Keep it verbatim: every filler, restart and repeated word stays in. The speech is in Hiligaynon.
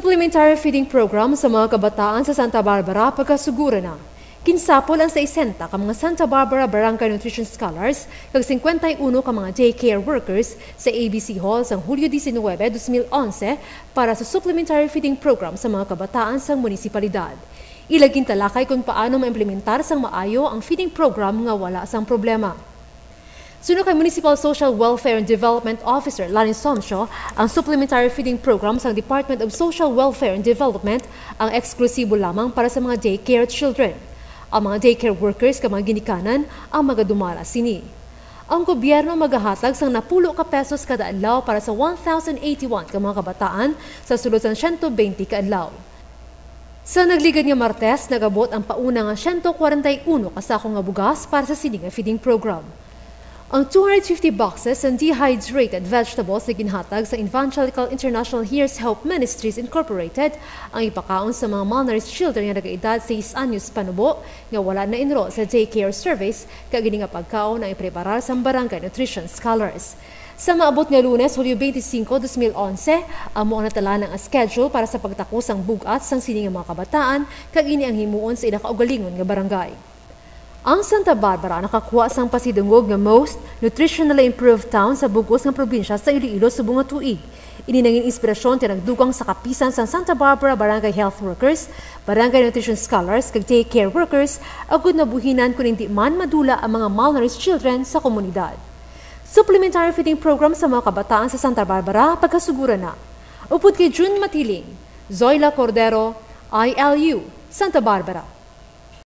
Supplementary feeding program sa mga kabataan sa Santa Barbara pagkasuguran na. Kinsapol ang sesenta ka mga Santa Barbara Barangay Nutrition Scholars kag singkwenta y uno ka mga daycare workers sa A B C Hall sang Hulyo diecinuebe, dos mil onse para sa supplementary feeding program sa mga kabataan sang munisipalidad. Ila gintalakay kung paano maimplementar sang maayo ang feeding program nga wala sang problema. Suno kay Municipal Social Welfare and Development Officer Lani Somsyo, ang supplementary feeding program sang Department of Social Welfare and Development ang eksklusibo lamang para sa mga daycare children. Ang mga daycare workers kag mga ginikanan ang magadumala sini. Ang gobyerno magahatag sang napulo ka pesos kada adlaw para sa one thousand eighty-one ka mga kabataan sa sulod sang siyento bente ka adlaw. Sa nagligad nga Martes, nag-abot ang pauna nga siyento kwarenta y uno ka sako nga bugas para sa sini nga feeding program. Ang two hundred fifty boxes sang dehydrated vegetables nga ginhatag sa Evangelical International Here's Hope Ministries Incorporated ang ipakaon sa mga malnourished children nga nagaedad sais anyos panubo nga wala na-enroll sa daycare service, kag ini nga pagkaon ang ipreparar sang Barangay Nutrition Scholars. Sa maabot nga Lunes, Hulyo twenty-five, dos mil onse, amo ang natalanang schedule para sa pagtakos sang bug-at sang sini nga mga kabataan, kag ini ang himuon sa ila kaugalingon nga barangay. Ang Santa Barbara nakakuha sang pasidungog nga most nutritionally improved town sa bug-os nga probinsya sa Iloilo subong nga tuig. Ini nangin inspirasyon tinagdugang sa kapisan sang Santa Barbara Barangay Health Workers, Barangay Nutrition Scholars, kag daycare workers, agud mabuhinan kon indi man madula ang mga malnourished children sa komunidad. Supplementary feeding program sa mga kabataan sa Santa Barbara pagkasuguran na. Upod kay June Matiling, Zoila Cordero, I L U, Santa Barbara.